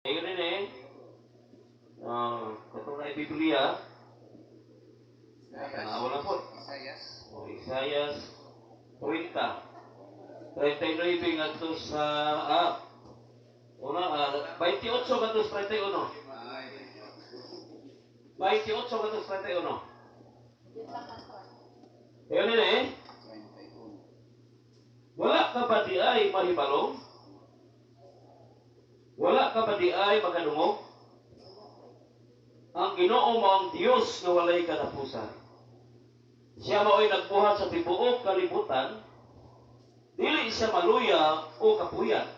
Ayun eh. Katong na Biblia, tanawa na po. Isaias. O, Isaias 30. 39 ngadto sa una 28 ngadto sa 31. Ay, 28 ngadto sa 31. Ayun eh. 31. Wala ka ba diay mahibalo? Wala ka ba diay makadungog? Ang Ginoo mao ang Dios nga walay katapusan. Siya mao'y nagbuhat sa tibuok kalibutan. Dili siya maluya o kapuyan.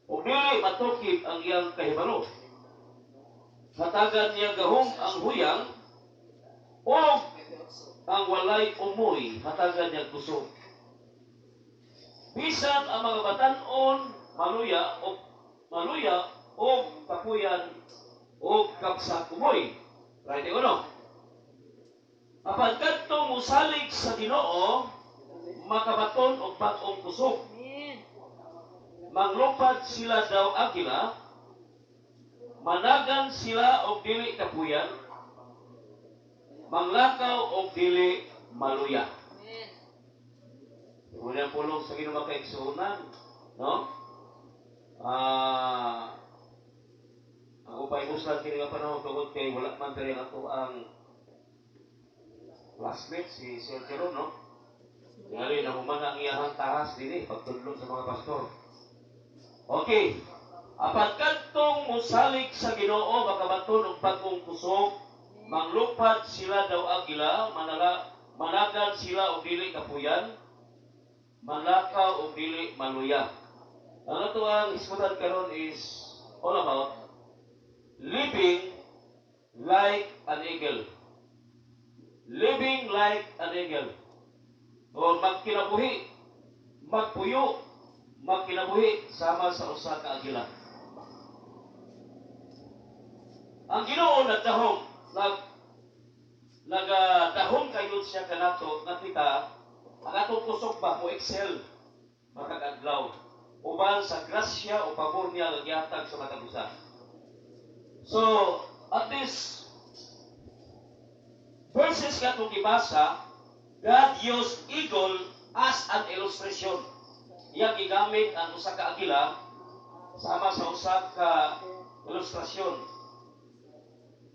O dili matukib ang iyang kahibalo. Hatagan niya gahom ang huyang o ang walay umoy, hatagan niya kusog. Bisan ang mga batan-on maluya o kapuyan o kapsat umoy. Right uno. Apan kadtong musalig sa Ginoo, makabaton og bag-ong kusog. Manglupad sila daw agila, managan sila og dili kapuyan, manglakaw og dili maluya. Muna ang pulong sa Ginoo, mga kaigsuonan, no? Ako pa imuslan kini nga panahon tungod kay wala man diri ang ato ang classmate si Sir Jerome, no? Tingali na human ang iyahang tahas dinhi pagtudlo sa mga pastor. Okay. Apan kadtong musalig sa Ginoo, makabaton og bag-ong kusog, manglupad sila daw agila, managan sila og dili kapuyan, manlakaw og dili maluya. Ang ato ang hisgutan karon is all about living like an eagle. Living like an eagle. O magkinabuhi, magpuyo, magkinabuhi sama sa usa ka agila. Ang Ginoo nagdahom, nagadahom kayo siya kanato nga kita ang atong kusog ba mo excel matag adlaw uban sa grasya o pabor niya nga gihatag sa matag usa. So, at this verses nga atong gibasa, God used eagle as an illustration. Iyang gigamit ang usa ka agila sama sa usa ka ilustrasyon.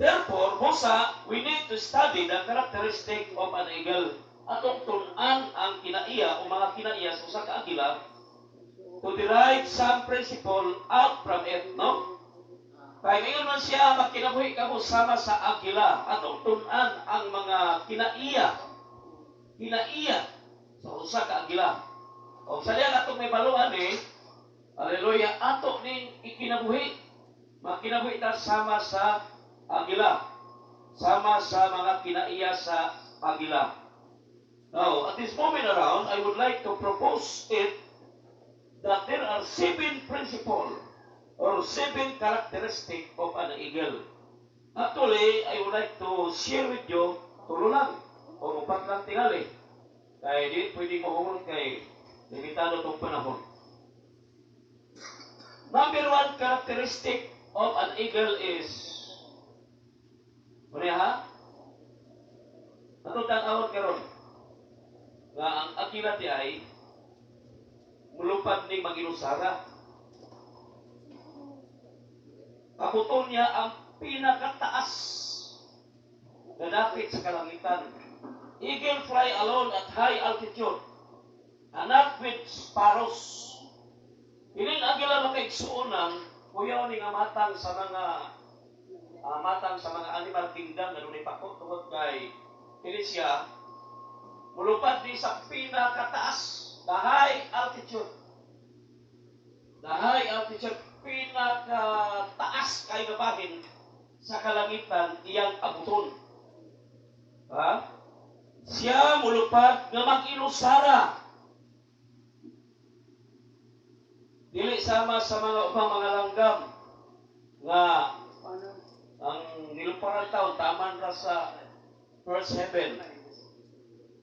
Therefore, busa, we need to study the characteristic of an eagle. Atong tun-an ang kinaiya o mga kinaiya sa usa ka agila to derive some principle out from it, no? Kaya ngayon man siya, magkinabuhi kamo sama sa agila. Atong tun-an ang mga kinaiya. Kinaiya sa usa ka agila. O sa diyan atong may baluan eh, hallelujah, ato ning ikinabuhi. Magkinabuhi ta sama sa agila. Sama sa mga kinaiya sa agila. Now, at this moment around, I would like to propose it that there are seven principle or seven characteristic of an eagle. Actually, I would like to share with you tulo lang o upat lang tingali. Kaya di pwede mahurot kay limitado tong panahon. Number one characteristic of an eagle is ano ha? Atong tan-awon karon nga ang agila ti ay mulupad ning mag-inusara. Abuton niya ang pinakataas na dapit sa kalangitan. Eagle fly alone at high altitude and not with sparrows. Ining agila, mga kaigsuonan, kuyaw ni nga matang sa mga matang sa mga animal kingdom nga dunay pako tungod kay kini siya mulupad ni sa pinakataas, the high altitude. The high altitude, pinakataas kay nga bahin sa kalangitan iyang abuton. Ha? Siya mulupad nga mag-inusara. Dili sama sa mga ubang mga langgam nga ang niluparan taon taman ra sa first heaven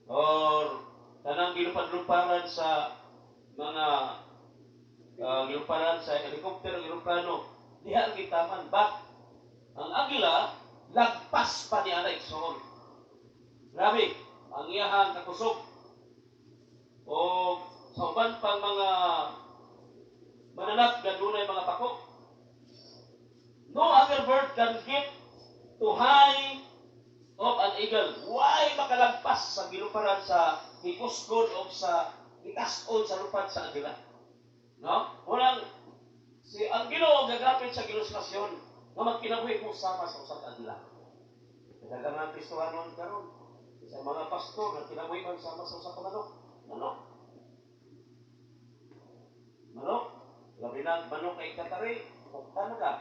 or kanang gilupad-luparan sa mga giluparan sa helicopter o eroplano. Diha ang gitaman. But ang agila, lagpas pa ni ana, igsoon. Grabe, ang iyahang kakusog. O sa uban pang mga mananap nga dunay mga pako. No other bird can get to high of an eagle. Why makalagpas sa giluparan, sa gikusgon o sa gitas-on sa lupad sa agila? No? Unang si ang Ginoo gagamit sa ilustrasyon nga magkinabuhi mo sama sa usa ka agila. Daghang mga Kristohanon karon sa mga pastor nga kinabuhi man sama sa usa ka manok. Manok. Manok. Labi na manok ay katari, hinuktan ka.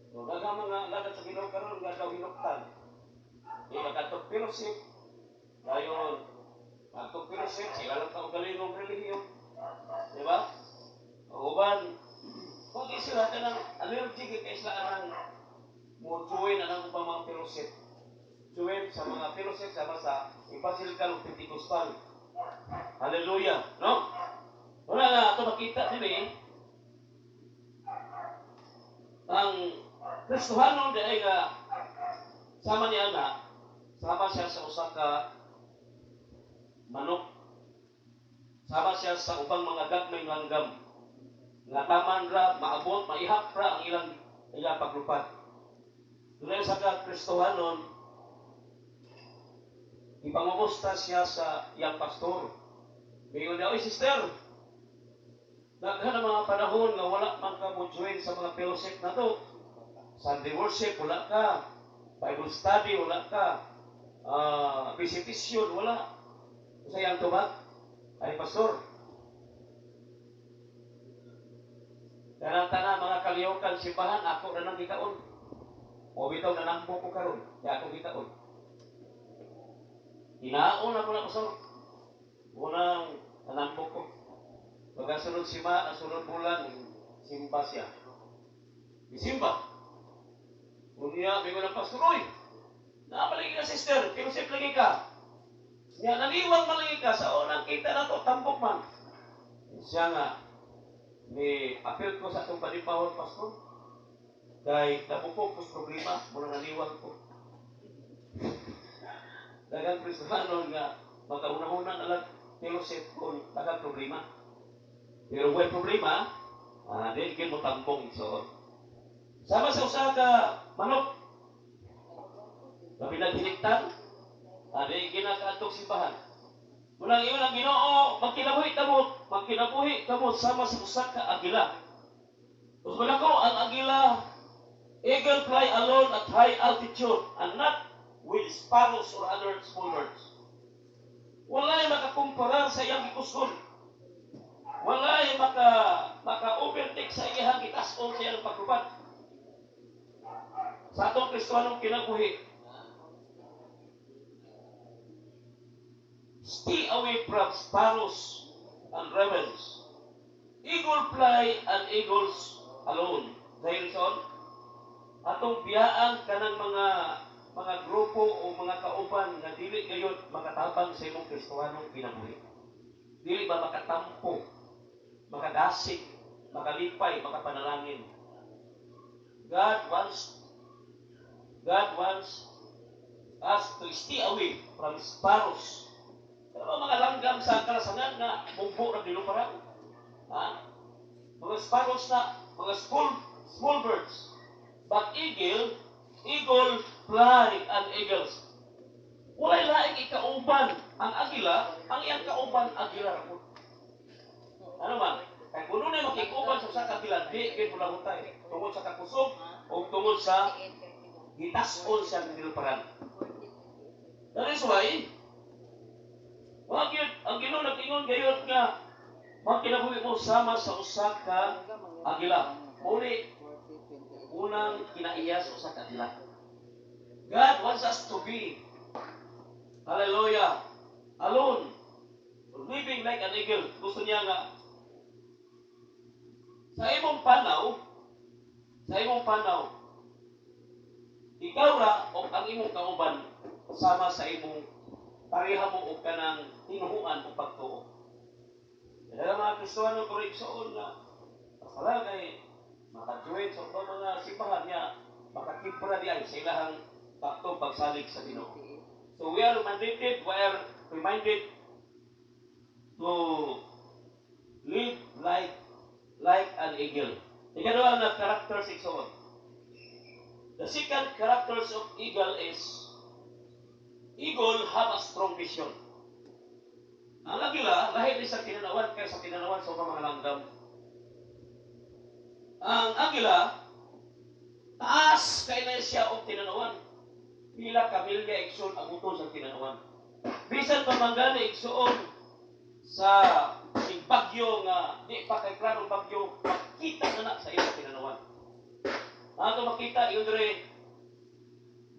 So, daghang mga alagad sa Ginoo karon nga daw hinuktan. Di makatog fellowship. Dayon, matog fellowship, sila lang kaugalingong relihiyon. Di ba? Ang uban, kung di sila kanang allergic kay sila anang mo join anang ubang mga fellowship. Join sa mga fellowship sama sa Evangelical o Pentecostal. Hallelujah, no? Wala nga ato makita din eh. Ang Kristohanon di ay nga sama ni ana, sama siya sa usa ka manok. Sama siya sa ubang mga gagmay langgam. Nga taman ra, maabot, maihap ra ang ilang ilang paglupad. Dunay sa ka Kristohanon, ipangumusta siya sa iyang pastor. Miingon niya, "Oy sister, daghan ang mga panahon nga wala man ka mo join sa mga fellowship na to. Sunday worship, wala ka. Bible study, wala ka. Visitation, wala." Sa iyang tubag, "Ay pastor, kanang tanan mga kaliyokan simbahan, ako na nang gikaon. O bitaw nanambo ko karon, kaya ako gikaon. Hinaon ako na, pastor. Unang nanambo ko." Pagkasunod sima, ang sunod bulan, simba siya. Gisimba. Unya, miingon ang pastor, "Uy, napalagi ka, sister, fellowship lagi ka. Nya, naniwang malagi ka, sa unang kita na to, tambok man." Siya nga, "Ni apil ko sa atong panibahon, pastor. Kay nabukog ko sa problema, muna naniwang ko." Daghang Kristohanon nga makauna-una na lang fellowship kung daghang problema. Pero way problema, di gyud mo tambong, igsoon. Sama sa usa ka manok, labi na hinigtan, di ginakaadtong simbahan. Unang ingon ang Ginoo, magkinabuhi kamo sama sa usa ka agila. Mas ko ang agila, eagle fly alone at high altitude and not with sparrows or other small birds. Walay makakumparar sa iyang gikusgon. Walay maka overtake sa iyang gitas-on sa iyang paglupad. Sa atong Kristohanong kinabuhi, stay away from sparrows and ravens. Eagle fly and eagles alone. Dahil son, atong biyaan kanang mga grupo o mga kauban nga dili gayud makatabang sa imong Kristohanong kinabuhi. Dili ba makatampo, makadasig, makalipay, makapanalangin. God wants us to stay away from sparrows. Pero mga langgam sa kalasangan nga mugbo ra giluparan. Ha? Mga sparrows na, mga small small birds. But eagle fly and eagles. Walay laing ikauban ang agila, ang iyang kauban agila ra pud. Ano man? Kay kung dunay makikuban sa usa ka agila, di gyud mulahutay tungod sa kakusog o tungod sa gitas-on siya ng niluparan. That is why, wa gyud ang Ginoo nag-ingon gayud nga magkinabuhi mo sama sa usa ka agila. Muni unang kinaiya sa usa ka agila. God wants us to be, hallelujah, alone, living like an eagle. Gusto niya nga sa imong panaw, ikaw ra o ang imong kauban sama sa imong pareha mo og kanang tinuhuan o pagtuo. Kaya mga Kristiyano ko igsoon nga pasala kay Maka-join sa ubang mga simbahan niya, makakibra di ay sa ilahang taktong pagsalig sa Ginoo. So we are reminded to live like an eagle. Ikaduha nga characters, igsoon. The second characters of eagle is eagle have a strong vision. Ang agila, lahi ni sa tinanawan kaysa tinanawan sa ubang mga langgam. Ang agila, taas kay na siya og tinanawan. Pila ka milya, igsoon, abuton sa tinanawan. Bisan pa man gani, igsoon, sa bagyo nga di pa kay klarong bagyo, makita na na sa iyang tinanawan. Ato makita yun dire,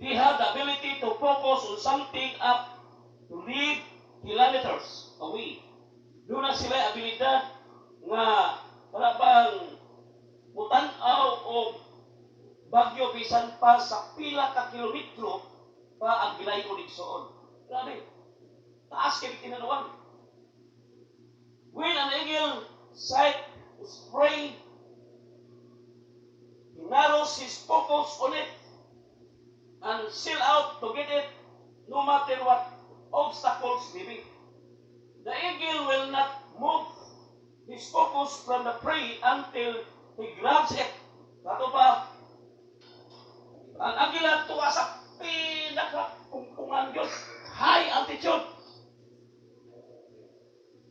they have the ability to focus on something up to leave kilometers away. Duna sila abilidad nga wala bang mutan-aw og bagyo bisan pa sa pila ka kilometro pa ang gilayon, igsoon. Grabe. Taas kay tinanawan. When an eagle sight his prey, he narrows his focus on it and sail out to get it no matter what obstacles may be. The eagle will not move his focus from the prey until he grabs it. Kato pa, ang agila tuwa sa pinakapungpungan yun, high altitude.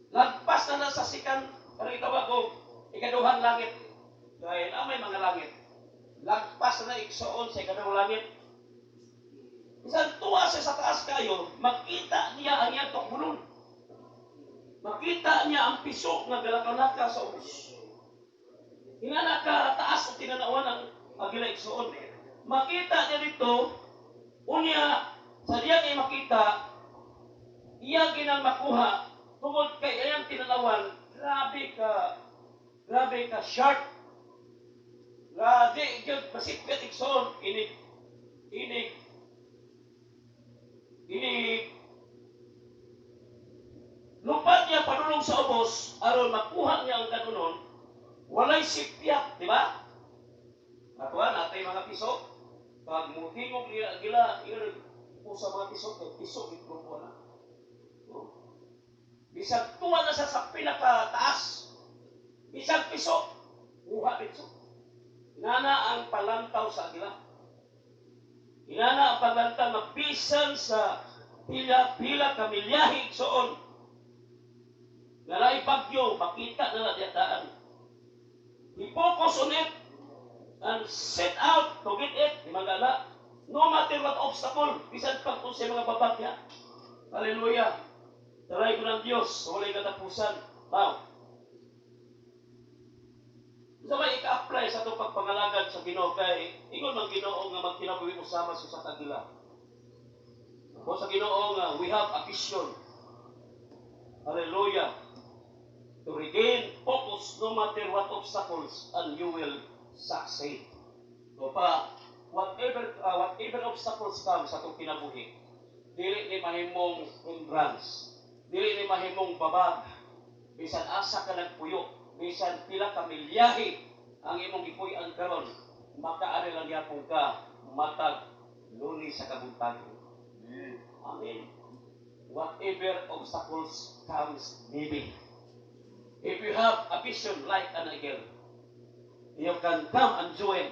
Lagpas na na sa sikan, ano itawag ko, ikaduhang langit. Dahil may mga langit. Lagpas na, igsoon, sa ikaduhang langit. Bisan tuwa siya sa taas kayo, makita niya ang iyang tukbunon. Makita niya ang piso nga galakaw sa ubos. Ingana ka taas ang tinanawan ang agila, igsoon. Makita niya dito, unya, sa diya niya makita, iya ginang makuha, tungod kay iyang tinanawan, grabe ka sharp. Grabe, gyud masipit, igsoon, inig lupad niya padulong sa ubos aron makuha niya ang kanunon, walay sipyat, di ba? Atuan natay mga piso. Pag mutingog niya gila, ingon sa mga piso, kay piso gid grupo na. Oh. Bisag tuwa na siya sa pinakataas. Bisag piso, kuha dito. Inana ang palantaw sa agila. Inana ang paglantaw nga bisan sa pila-pila ka milyahe, igsoon, nga naay bagyo, makita na na diyadaan. He focus on it and set out to get it. Di magala. No matter what obstacle, bisan pag unsay mga babag niya. Hallelujah. Taray ko ng Diyos sa walay katapusan. Now, sa may ika-apply sa itong pagpangalagad sa Ginoo kay ingon man Ginoo nga magkinabuhi mo sama sa kagila. Ako sa Ginoo nga we have a vision. Hallelujah. To regain focus no matter what obstacles and you will succeed. So pa whatever obstacles come sa atong kinabuhi, dili ni mahimong hindrance, dili ni mahimong babag, bisan asa ka nagpuyo, bisan pila ka milyahe ang imong gipuy-an karon, makaari lang gyapon ka matag Lunes sa kabuntagon. Amen. Whatever obstacles comes, maybe. If you have a vision like an eagle, you can come and join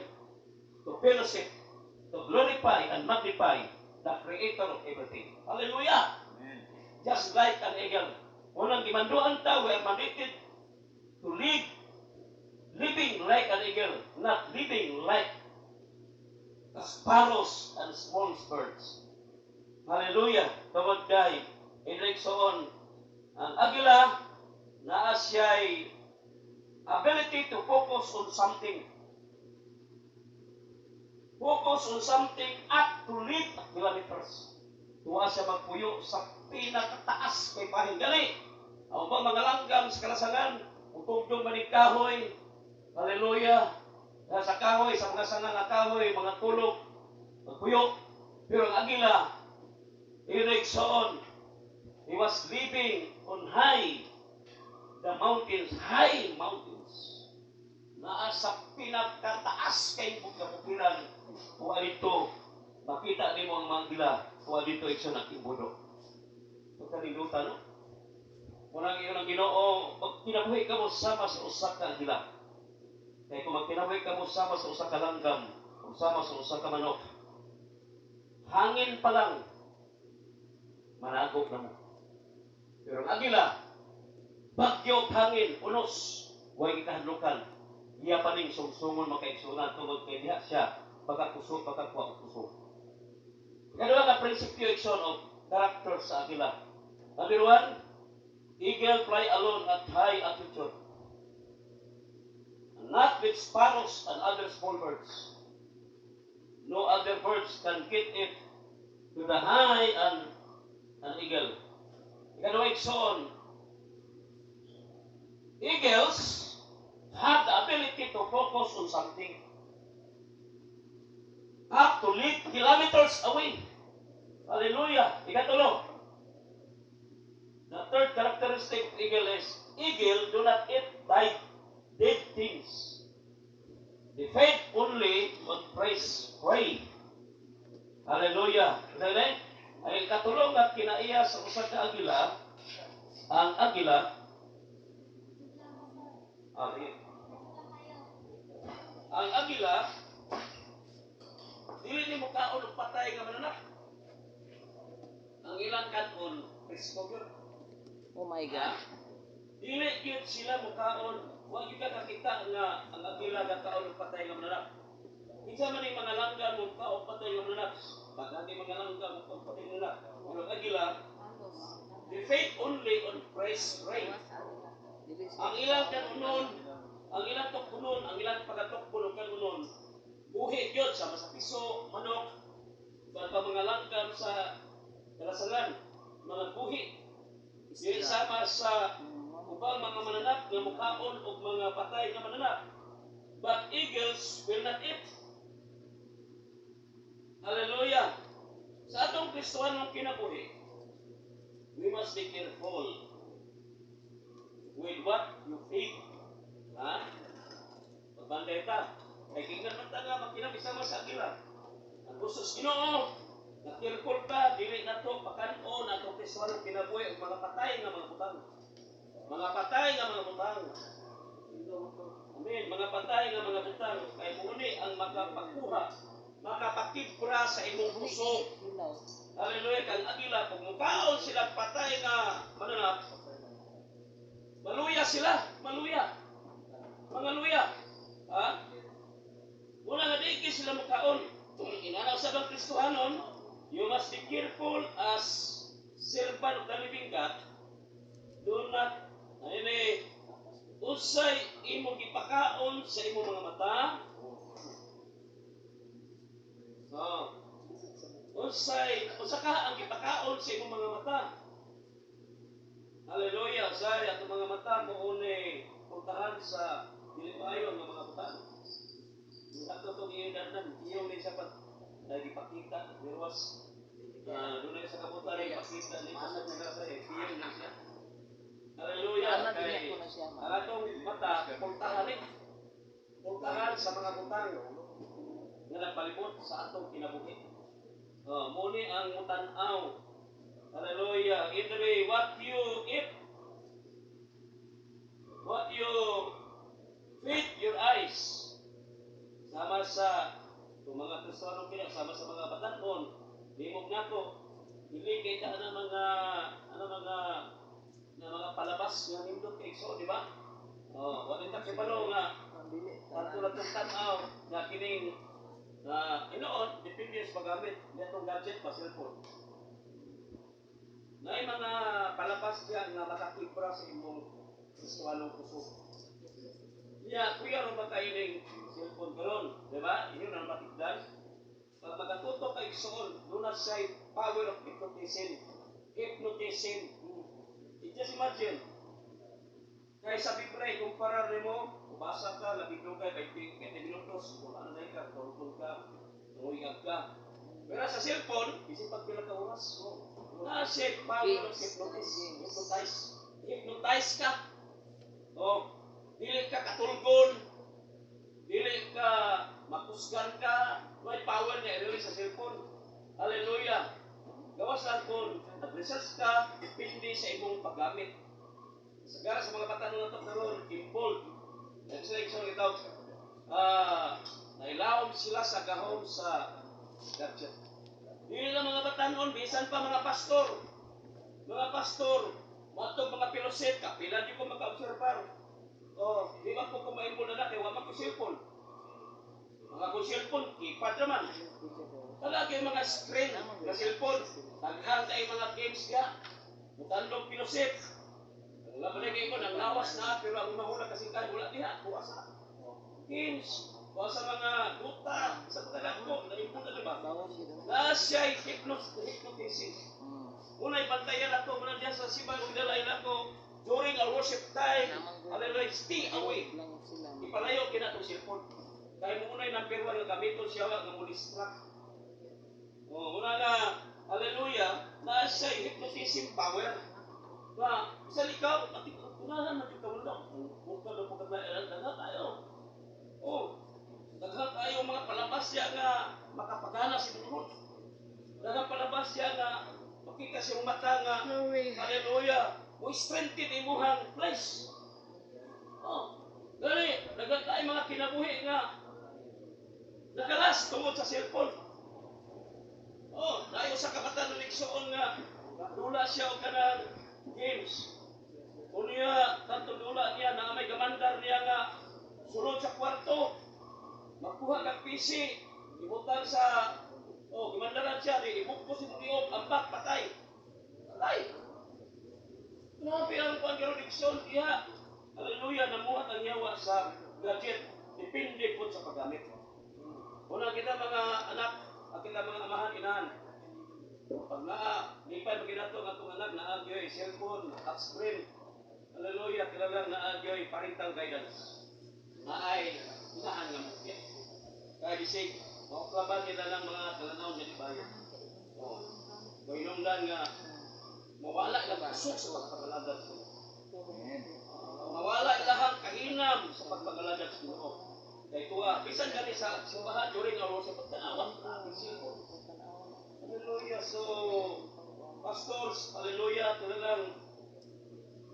to fellowship, to glorify and magnify the Creator of everything. Hallelujah! Just like an eagle. Unang gimanduan ta, we are mandated to live, living like an eagle, not living like sparrows and small birds. Hallelujah. Tungod kay, igsoon, ang agila, naa siya'y ability to focus on something. Focus on something at to live kilometers. Tuwa siya magpuyo sa pinakataas kay bahin. Gali, ang ubang mga langgam sa kalasangan, utugdong manig kahoy, hallelujah, sa kahoy, sa mga sanga nga kahoy, mga tulog, magpuyo. Pero ang agila, igsoon, he was living on high, the mountains, high mountains. Naa sa pinakataas kay kabukiran. Kuha dito, makita nimo ang mga agila. Kuha dito, igsoon, ang imbudo. Pagkalindutan, no? Unang ingon ang Ginoo, magkinabuhi ka mo sama sa usa ka agila. Kay kung magkinabuhi ka mo sama sa usa ka langgam, o sama sa usa ka manok, hangin pa lang, manago na mo. Pero ang agila, bagyo, hangin, unos, way gikahadlukan. Iya pa ning sungsungon, mga kaigsuonan, tungod kay diha siya, pagkakusog, pagkakuha og kusog. Ikaduha nga prinsipyo, igsoon, og karakter sa agila. Number one, eagle fly alone at high altitude, not with sparrows and other small birds. No other birds can get it to the high and an eagle. Ikaduha, igsoon, eagles have the ability to focus on something up to leap kilometers away. Hallelujah. Ikatulo, the third characteristic of eagle is eagle do not eat dead things. They feed only on fresh prey. Hallelujah. Dali? Ang ikatulo nga kinaiya sa usa ka agila, ang agila, ah, sige. Ang agila, dili ni mokaon og patay nga mananap. Ang ilang kanon, presko gyud. Oh my God. Dili gyud sila mukaon, wa gyud ka kakita nga ang agila gakaon og patay nga mananap. Kinsa man ning mga langgam mo kaon patay nga mananap? Daghan mga langgam mo kaon patay nga mananap. Pero ang agila, they feed only on fresh prey. Dili siya. Ang ilang kanunon, ang ilang tukbunon, ang ilang pagatukbon og kanunon, buhi gyud sama sa piso, manok, uban pa mga langgam sa kalasangan, mga buhi. Dili sama sa ubang mga mananap nga mukaon og mga patay nga mananap. But eagles will not eat. Hallelujah. Sa atong Kristohanong kinabuhi, we must be careful with what you feed. Ha? Magbantay ta. Kay gingnan man ta nga magkinabuhi sama sa agila. Ang gusto sa Ginoo, na careful ta, dili nato pakanon atong Kristohanong kinabuhi og mga patay nga mga butang. Mga patay nga mga butang. Amen. Mga patay nga mga butang. Kay mao ni ang makapakuha, makapakibra sa imong puso. Hilaw. Hallelujah. Kang agila, kung mukaon sila patay nga mananap, maluya sila. Maluya. Mga luya. Ha? Una nga di gyud sila mukaon. Inana sa bang Kristohanon, you must be careful as servant of the living God. Do not, ayun eh, unsay imong gipakaon sa imong mga mata. Oh. Unsay, unsa ka ang gipakaon sa imong mga mata? Hallelujah. Unsay atong mga mata mao ni puntahan sa dili maayo nga mga butang. Ato tong iyong danan, iyong ni sa pag gipakita, there was dunay sa kabutan ipakita ni sa mga sa iyong ni siya. Hallelujah. Ama Kay dinya ko na siya ma. ang atong mata puntahan ni puntahan sa mga butang nga nagpalibot sa atong kinabuhi. Oh, mao ni ang mutan-aw. Hallelujah. Either what you eat, what you feed your eyes. Sama sa kung mga Kristiyano kaya, sama sa mga batanon, limog nato, dili kay ka ana mga ano mga na mga palabas nga nindot kay so, di ba? Oh, wa ta kibalo nga ato lang itong tan-aw nga kining na inoon, depende sa paggamit nitong gadget pa, cellphone. Naay mga palabas diya nga makakibra sa imong Kristohanong kusog. Niya, kuya, ro ba kayo ning cellphone karon, di ba? Inyo na matigdan. Pag magatutok kay igsoon, doon na siya power of hypnotism. Hypnotism. Just imagine, kay sa Biblia, kumpara nimo, ubasa ka, labi kay 20, 20 minutos, kung ano na ka, tulog ka, tunguyag ka. Pero sa cellphone, isip pag pila ka oras, na siya power of hypnotism, hypnotize. Hypnotize ka. Oh, dili ka katulgon. Dili ka makusgan ka, may power niya i-release sa cellphone. Hallelujah. Gawas lang kung nag-research ka, depende sa imong paggamit. Sagara sa mga bata nato karon involved. Nag-selection itaw, nailawom sila sa gahom sa gadget. Dili lang mga batanon, bisan pa mga pastor. Mga pastor, matong mga piloset, kapila di ko maka-obserbar. Oh, di ba po ko ma-involve na kay wa man ko cellphone. Mga ko cellphone, keypad naman. Wala kay mga screen na cellphone. Daghan kay mga games ka. Mutandog piloset. Wala ba kay ko nanglawas na pero ang mahula kasi kay wala diha, kuha sa games, kuha sa mga Dota, sa mga dagko, na na diba? Na siya'y hypnotism. Unay bantayan ato muna diya sa simbahan ug dalay nako during our worship time. Hallelujah, stay away. Ipalayo kina tong cellphone. Kay mo unay number one nga gamiton siya nga mo distract. Oh, una nga, hallelujah, na siya hypnotism power. Nga, bisan ikaw, pati unahan na jud ka mundo. Bukal na po ka daghan tayo. Oh, daghan tayo mga palabas siya nga makapagana sa imong. Daghan palabas siya nga makita sa imong mata nga hallelujah, mo strengthen imuhang place. Oh, dali, daghan tayo mga kinabuhi nga nakalas tungod sa cellphone. Oh, dahil sa kabatan ng igsoon nga dula siya og kanang games. Unya, tanto dula niya na may gamandar niya nga sulod sa kwarto. Magkuha kag PC, ibutang sa, oh, gimandaran siya di ibukos imong liog, ambak patay. Patay. Grabe ang kuan karon, igsoon diha. Hallelujah, namuhat ang yawa sa gadget. Depende po sa paggamit. Una kita mga anak, ang kita mga amahan, inahan. Pag naa, lipay maginato ang atong anak, naa gyoy cellphone, touchscreen. Hallelujah, kilalang naa gyoy parental guidance. Naay inahan nga mukya. Kaya bisig, mauklaban nila ng mga kalanaw nga di bayo. Oh. Mahinungdan nga mawala ilang kusog sa pagpangalagad sa Ginoo. Mawala ilahang kahinam sa pagpangalagad sa Ginoo. Kay tuwa, bisan gani sa simbahan during our worship, pagtanawa, cellphone. Hallelujah. So, pastors, hallelujah, ito na lang,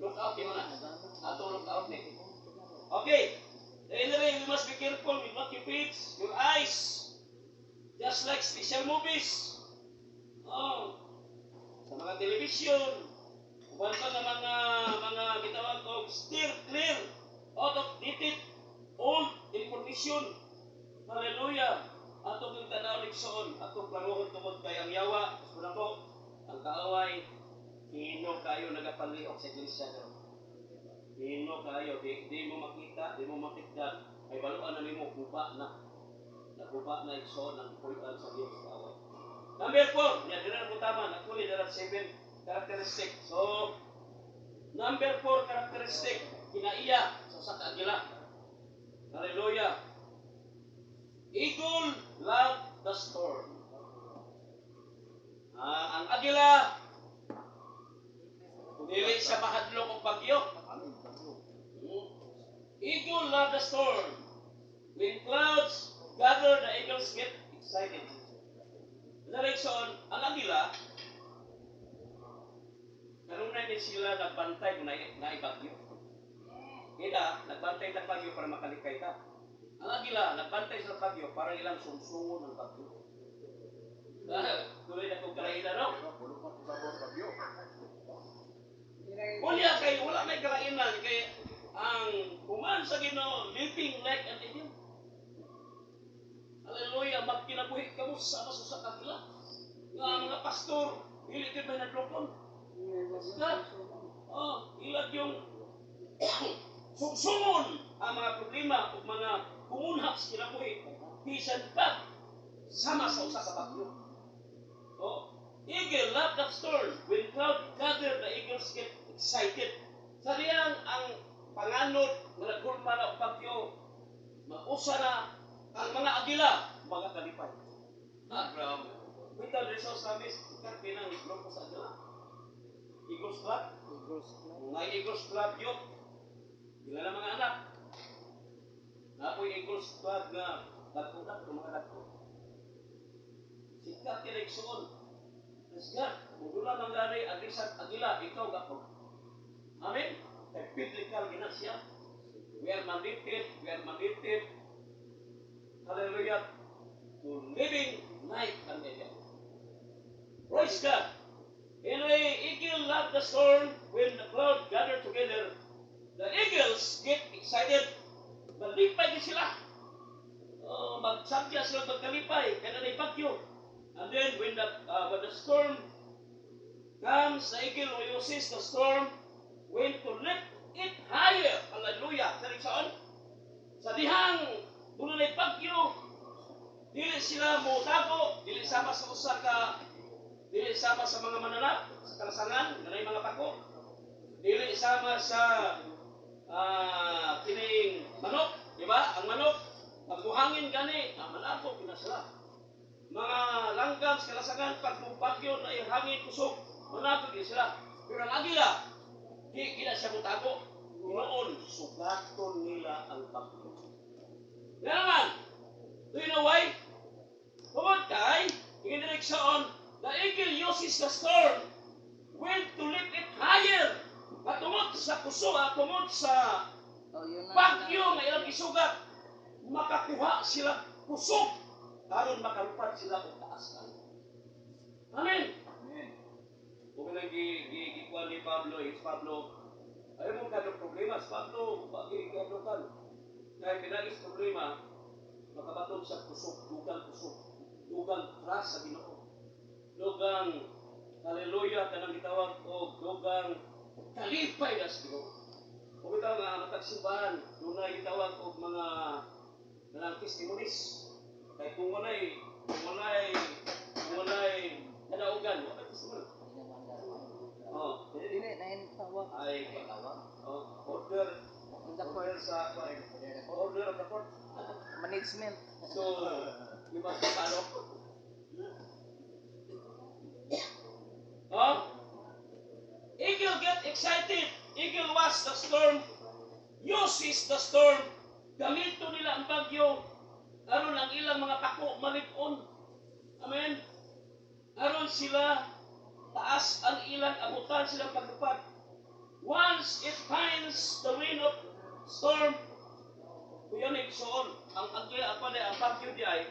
look out ni mga. Atong look out ni. Okay. Anyway, we must be careful with what you feed your eyes. Just like special movies. Oh, sa mga television, uban pa nga mga gitawag og steer clear out of dated old information. Hallelujah. Atong yung tanaw igsoon, atong klarohon tungod kay ang yawa, gusto ko, ang kaaway, hino kayo nagapaliok sa iglesia karon. Hino kayo, di mo makita, di mo makita, ay baluan na nimo, guba na. Naguba na, igsoon, ang puy-an sa Diyos kaaway. Number 4, yan, dira na po tama, actually, there are seven characteristic. So, number 4 characteristic, kinaiya sa usa ka agila. Hallelujah. Eagle love the storm. Ang agila, dili siya mahadlok og bagyo. Eagle love the storm. When clouds gather, the eagles get excited. Direction, ang agila, kanunay ni sila nagbantay kung naibagyo. Kita, nagbantay ng bagyo para makalikay ta. Ang agila, nagbantay sa bagyo para ilang sungsungon ng bagyo. Dahil, tuloy na kong kalainan, no? Unya kay wala may kalainan kay ang human sa Ginoo living like an eagle. Hallelujah, magkinabuhi kamo sa usa ka agila. Nga ang mga pastor, dili gyud may nadlokon. Oh, ilag yung sungsungon ang mga problema ug mga kumunhak sa kinabuhi bisan pa sama sa usa ka bagyo. Oh, eagle love that storm. When cloud gather, the eagles get excited. Sa diyang ang panganod nga naghulma na og bagyo, mausa na ang mga agila, mga kalipay. Ah, grabe. Bitaw diri sa Osamis, sikat pinang grupo sa agila. Eagles Club. Eagles Club. Mga Eagles Club yun. Ila na mga anak. Naa poy eagle squad nga dagko-dagko, mga dagko. Sikat kini, igsuon. Praise God. Kung dula man gani ang isang agila, ikaw gako. Amen? Kay biblical gina siya. We are mandated, hallelujah, to living like an eagle. Praise God. Anyway, eagle love the storm. When the cloud gather together, the eagles get excited. Malipay din sila. Magsagya sila, magkalipay, kaya na bagyo. And then when the storm comes, the eagle uses the storm when to lift it higher. Hallelujah. Sa saan? Sa dihang dunay bagyo, dili sila mo tago, dili sama sa usa ka dili sama sa mga mananap sa kalasangan, nga mga pako. Dili sama sa kining manok, di ba? Ang manok, pag muhangin gani, manago gina sila. Mga langgam sa kalasangan, pag mubagyo na hangin kusog, manago gina sila. Pero ang agila, di gina siya mutago. Noon, sugaton nila ang bagyo. Nga naman, do you know why? Tungod kay, in direksyon, the eagle uses the storm when to lift it higher. Nga tungod sa kuso, tungod sa Oh, yun na. Bagyo nga ilang isugat, makakuha sila kusog aron makalupad sila og taas kaayo. Amen. Amen. Kung lang gi gi gikuan ni Pablo, is Pablo, ayaw mo kadong problema, si Pablo, bagi kadlokan. Kaya pinagis problema, makabaton sa kusog, dugang kusog, dugang trust sa Ginoo. Dugang hallelujah kanang gitawag og dugang kalipay na sa Ginoo. Kung bitaw nga matag simbahan, dunay gitawag og mga kanang testimonies. Kay kung walay kadaugan, wala testimony. Oh, Dili na yun tawag. Ay, oh, order, In the order court. Sa order of the court. Management. So, you must follow. Huh? Eagle get excited. Eagle was the storm. Uses the storm. Gamito nila ang bagyo. Aron ang ilang mga pako malig-on. Amen. Aron sila taas ang ilang abutan silang paglupad. Once it finds the wind of storm, kuya ni igsoon, ang agya ako na ang bagyo di ay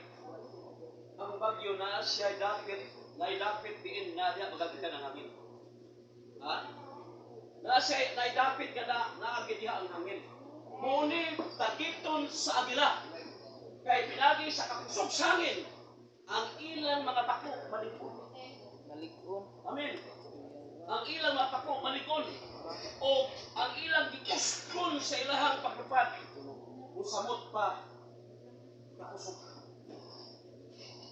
ang bagyo na siya dapit, naidapit diin na diya magagita ng hangin. Ha? Na siya naidapit nga na naagi diha ang hangin. Muni tagiton sa agila. Kay pinagi sa kakusog sa hangin, ang ilang mga pako malikon. Malig-on. Amen. Ang ilang mga pako malikon o ang ilang gikusgon sa ilahang paglupad musamot pa kakusog.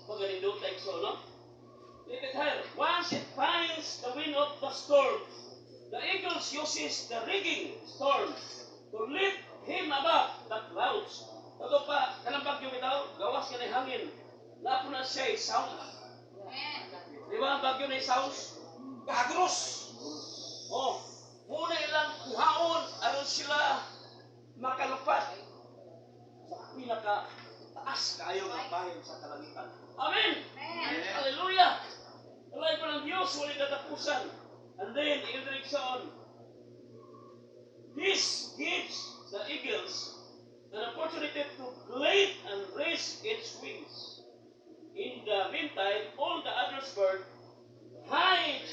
Paganinduta, igsoon, no? Take it higher. Once it finds the wind of the storm, the eagles uses the rigging storm to lift him above the clouds. Kato pa, kanang bagyo bitaw, gawas ka na hangin. Napo na siya sound. Di ba ang bagyo na sounds? Kagros! Oh, muna ilang kuhaon aron sila makalupad sa pinaka taas kaayo nga bahin sa kalangitan. Amen! Hallelujah! Alay ko ng Diyos, walay katapusan. And then, in direction, this gives the eagles an opportunity to glide and raise its wings. In the meantime, all the other birds hide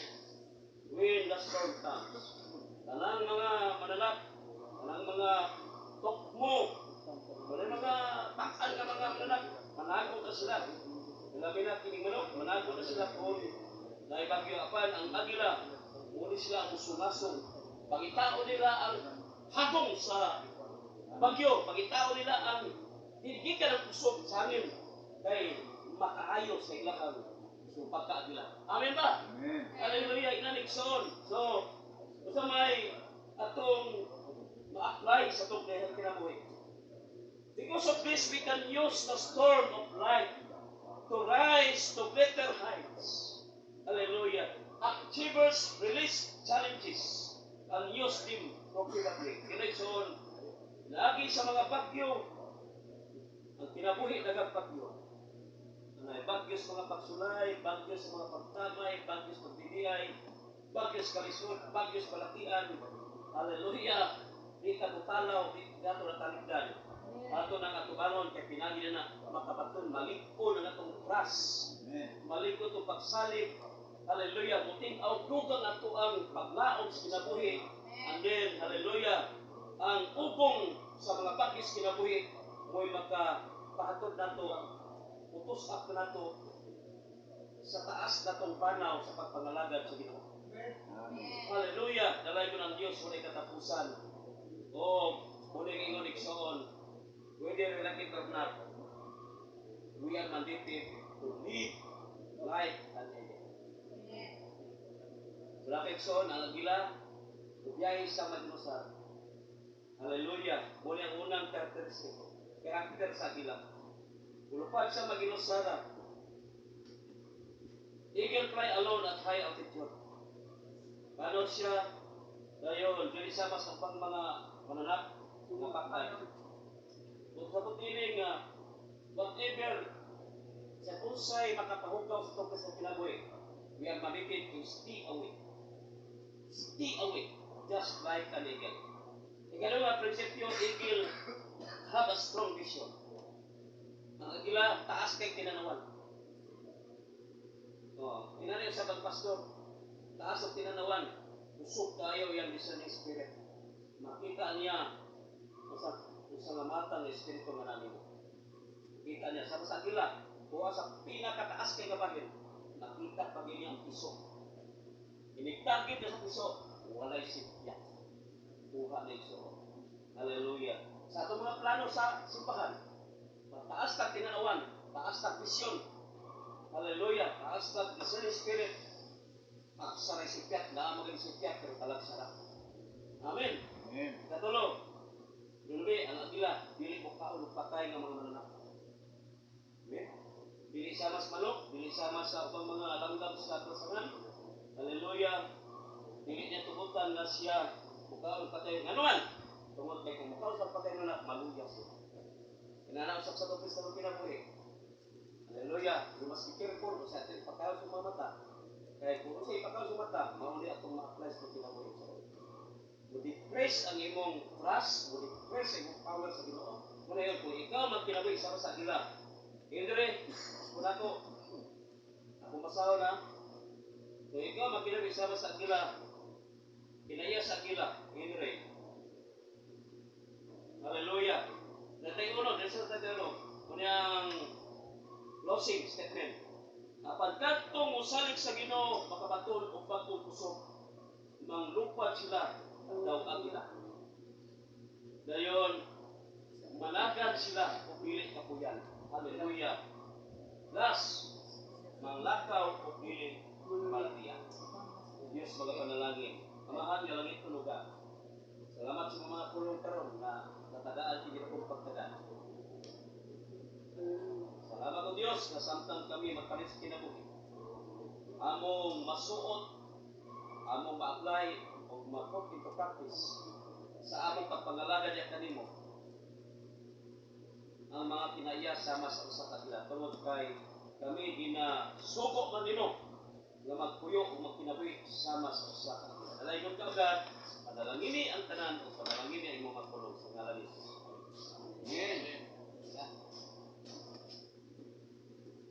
when the storm comes. Kanang mga mananap, kanang mga tukmo, wala mga pakan nga mga mananap, manago na sila. Labi na kining manok, manago na sila kung naibagyo apan ang agila, muli sila ang musungasong. Pangitao nila ang hagong sa bagyo, pangitao nila ang gikan ang kusog sa hangin kay makaayo sa ilahang pagkaagila. Amen ba? Amen. Hallelujah, inanikson. So, usa may atong ma-apply sa atong kinabuhi. Because of this, we can use the storm of life to rise to greater heights. Hallelujah. Achievers release challenges and use them profitably. Kinigsoon, lagi sa mga bagyo, Ang kinabuhi nagapagyo. Ang bagyo sa mga pagsulay, bagyo sa mga pagtamay, bagyo sa pagdidiyay, bagyo sa kalisod, bagyo sa balatian. Hallelujah! Di ka mutalaw, di ka na talikdan. Ato nang atubangon kay pinagi na na makabaton, malig-on ang atong trust. Malig-on itong pagsalig. Hallelujah! Muting-aw dugang ato ang paglaom sa kinabuhi. And then, hallelujah, ang ugong sa mga bagis kinabuhi mo'y makapahatod nato, utos-up nato sa taas natong panaw sa pagpangalagad sa Ginoo. Hallelujah! Dalaygon ang Diyos, walay katapusan. O, muling ingon, igsoon, whether we like it or not, we are mandated to live like an eagle. Wala kay igsoon, ang agila, ubiyahe sa maginusar. Hallelujah. Muna ang unang characteristic. Character sa agila. Ulupad sa maginusara. Eagle fly alone at high altitude. Paano siya dayon dili sama sa pang mga mananak nga patay. Kung sabot ini nga whatever sa unsay makapahugaw sa tungkol sa kinabuhi, we are mandated to stay away. Stay away, just like an eagle. Ikalawa, prinsipyo, eagle have a strong vision. Ang agila, taas kay tinanawan. Oh, inani sa pagpastor, taas ang tinanawan, usok kayo yang discerning spirit. Makita niya sa nga mata ng espiritu nga nani mo. Kita niya sa agila, kuha sa pinakataas kay kabahin, nakita pa niya ang piso. Inig-target niya sa piso, walay sipya. Kuha na iso. Hallelujah. Sa atong mga plano sa simbahan, mataas tag tinanawan, taas tag visyon. Hallelujah. Taas tag discerning spirit. Pagsaray sipyat, naa maging sipyat, pero talag sarap. Amen. Amen. Katulo, Dulbi, ang agila, dili mo kaon og patay nga mga mananap. Amen. Dili sama sa manok, dili sama sa ubang mga langgam sa kasangan. Hallelujah. Dili niya tugutan na siya mukaon patay. Nganuan? Tungod kay kung mukaon sa patay na maluya siya. Inanaw sa tupis sa kinabuhi. Hallelujah. You must be careful sa ating pagkaon sa mga mata. Kaya kung unsay ipakaon sa mata, mao ni atong ma-apply sa kinabuhi sa mo-decrease ang imong trust, mo-decrease ang imong power sa Ginoo. Muna yun, kung ikaw magkinabuhi sama sa agila, Indre, kung ako, ako masaw na, kung ikaw magkinabuhi sama sa agila, kinaya sa agila, Indre. Hallelujah. Natay uno, dito sa tatay uno, kunyang closing statement. Apan kadtong musalig sa Ginoo, makabaton og bag-ong kusog, manglupad sila daw agila. Dayon, managad sila o dili kapuyan. Hallelujah. Last, manglakaw o dili malatian. Diyos magapanalangin. Amahan nga langit tuluga. Salamat sa mga pulong karon na natagaan kini akong pagtagaan. Salamat o Diyos na samtang kami magpalit sa kinabuhi. Among masuot, among ma-apply o ma-put into practice sa among pagpangalaga diya kanimo ang mga kinaiya sama sa usa ka agila tungod kay kami ginasugo man nimo nga magpuyo o magkinabuhi sama sa usa ka agila. Dalaygon ka agad, padalangini ang tanan o padalangini ang imong magpulong sa ngalan ni Jesus. Amen.